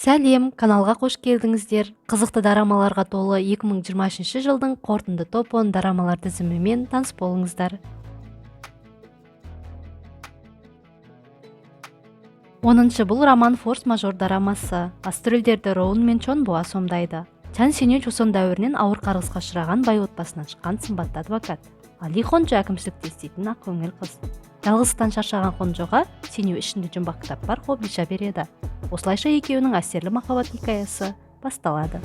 Сәлем, каналға қош келдіңіздер. Қызықты дорамаларға толы 2023 жылдың қорытынды топ 10 дорамалар тізімімен таныс болыңыздар. 10-шы бұл роман форс-мажор дорамасы. Басты рөлдерді Роун мен Чон Боа сомдайды. Чан Сеню Чосон дәуірінен ауыр қарғысқа ұшыраған бай отбасынан шыққан сымбатты адвокат. Ал Ли Хонжо әкімшілікте істейтін ақкөңіл қыз. Жалғыздықтан шаршаған Хонжоға Сеню ішінде жұмбақ кітап бар қобдиша береді. Осылайша екеуінің әсерлі махаббат хикаясы басталады.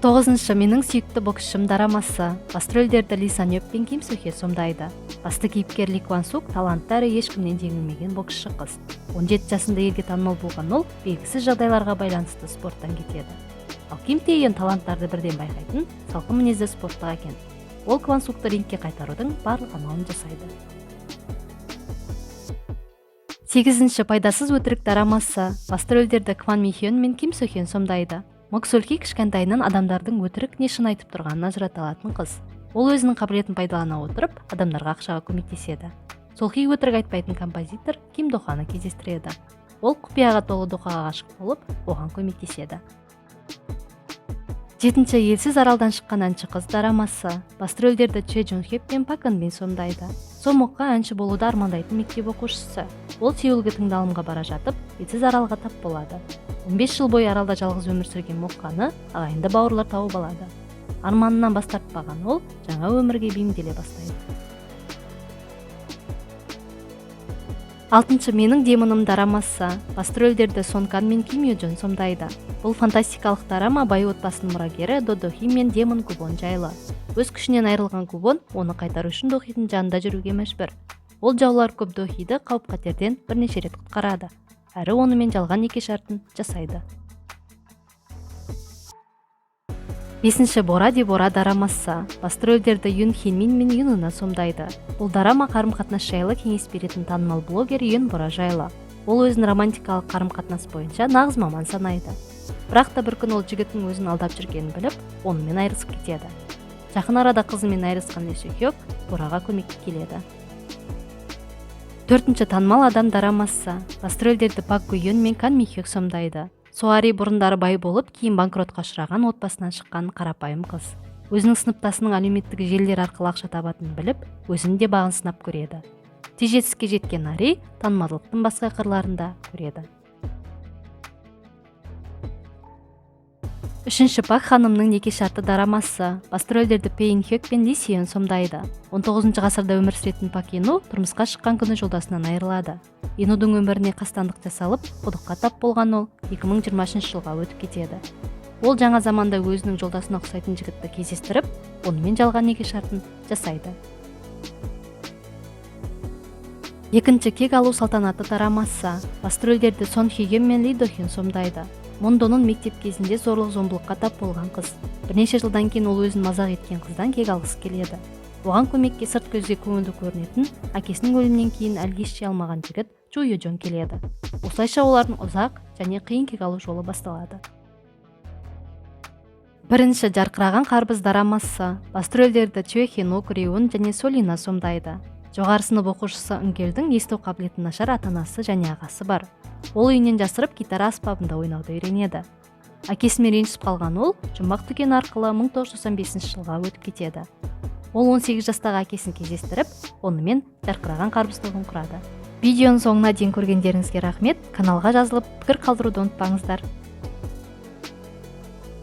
9-шы менің сүйікті боксшым дорамасы. Басты рөлдерді Ли Сан Ёп пен Ким Сохе сомдайды. Басты кейіпкер Ли Кван Сук талантты әрі ешкімнен жеңілмеген боксшы қыз. 17 жасында елге танымал болған ол белгісіз жағдайларға байланысты спорттан кетеді. Ал Ким Те Йон таланттарды бірден байқайтын салқын мінезді спорттық агент. Ол Кван Сукты рингке қайтарудың барлық амалын жасайды. 8-ші пайдасыз өтірік дорамасы. Басты рөлдерді Кван Ми Хён мен Ким Со Хён сомдайды. Мок Сольхи кішкентайынан адамдардың өтірік не шын айтып тұрғанын ажырата алатын қыз. Ол өзінің қабілетін пайдалана отырып, адамдарға ақшаға көмектеседі. Солхи өтірік айтпайтын композитор Ким Доханы кездестіреді. Ол құпияға толы Дохаға ғашық болып, оған көмектеседі. 7-ші елсіз аралдан шыққан әнші қыз дорамасы. Басты рөлдерді Че Джун Хёк пен Пак Ын Бин сомдайды. Со Мокка әнші болуды армандайтын мектеп оқушысы. Ол Сеулге тыңдалымға бара жатып, елсіз аралға тап болады. 15 жыл бойы аралда жалғыз өмір сүрген Мокканы ағайынды бауырлар тауып алады. Арманынан бас тартпаған ол жаңа өмірге бейімделе бастайды. 6-шы менің демоным дорамасы. Басты рөлдерді Сон Кан мен Ким Ё Джон сомдайды. Бұл фантастикалық дорама бай отбасының мұрагері До Дохи мен демон Губон жайлы. Өз күшінен айырылған Губон оны қайтару үшін Дохидің жанында жүруге мәжбүр. Ол жаулар көп Дохиді қауіп-қатерден бірнеше рет құтқарады. Әрі онымен жалған неке шартын жасайды. 5-ші Бора де Бора дорамасы. Басты рөлдерді Юн Хин Мин мен Юн Ына сомдайды. Бұл дорама қарым-қатынас жайлы кеңес беретін танымал блогер Юн Бора жайлы. Ол өзін романтикалық қарым-қатынас бойынша нағыз маман санайды. Бірақ та бір күн ол жігіттің өзін алдап жүргенін біліп, онымен айырылысып кетеді. Жақын арада қызымен айырылысқан Ли Су Хёк Бораға көмекке келеді. 4-ші танымал адам дорамасы. Басты рөлдерді Пак Гу Юн мен Кан Ми Хёк сомдайды. Суари бұрындары бай болып, кейін банкротқа ұшыраған отбасынан шыққан қарапайым қыз. Өзінің сыныптасының әлеуметтік желілер арқылы ақша табатынын біліп, өзінің де бағын сынап көреді. Тез жетістікке жеткен Ари танымалдылықтың басқа қырларын да көреді. 3-ші Пак ханымның неке шарты дорамасы. Басты рөлдерді Пе Ин Хёк пен Ли Сион сомдайды. 19 ғасырда өмір сүретін Пак Ину тұрмысқа шыққан күні жолдасынан айырылады. Инудың өміріне қастандық жасалып, құдыққа тап болған ол 2023 жылға өтіп кетеді. Ол жаңа заманда өзінің жолдасына ұқсайтын жігітті кездестіріп, онымен жалған неке шартын жасайды. 2-ші кек алу салтанаты дорамасы. Басты рөлдерді Сон Хе Гён мен Ли До Хюн сомдайды. Мондонун мектеп кезінде зорлық-зомбылыққа тап болған қыз. Бірнеше жылдан кейін ол өзін мазақ еткен қыздан кек алғысы келеді. Оған көмекке сырт көзге көңілді көрінетін әкесінің өлімінен кейін әлі ес жия алмаған жігіт Чу Йо Джон келеді. Осылайша олардың ұзақ және қиын кек алу жолы басталады. 1-ші жарқыраған қарбыз дорамасы. Басты рөлдерді Чө Хен Ок, Риун және Солина сомдайды. Жоғары сынып оқушысы Үнгелдің есту қабілеті нашар ата-анасы және ағасы бар. Ол үйінен жасырып гитара аспабында ойнауды үйренеді. Әкесімен ренжісіп қалған ол жұмбақ дүкен арқылы 1995 жылға өтіп кетеді. Ол 18 жастағы әкесін кездестіріп, онымен жарқыраған қарбыз тобын құрады. Видеоның соңына дейін көргендеріңізге рахмет. Каналға жазылып, пікір қалдыруды ұмытпаңыздар.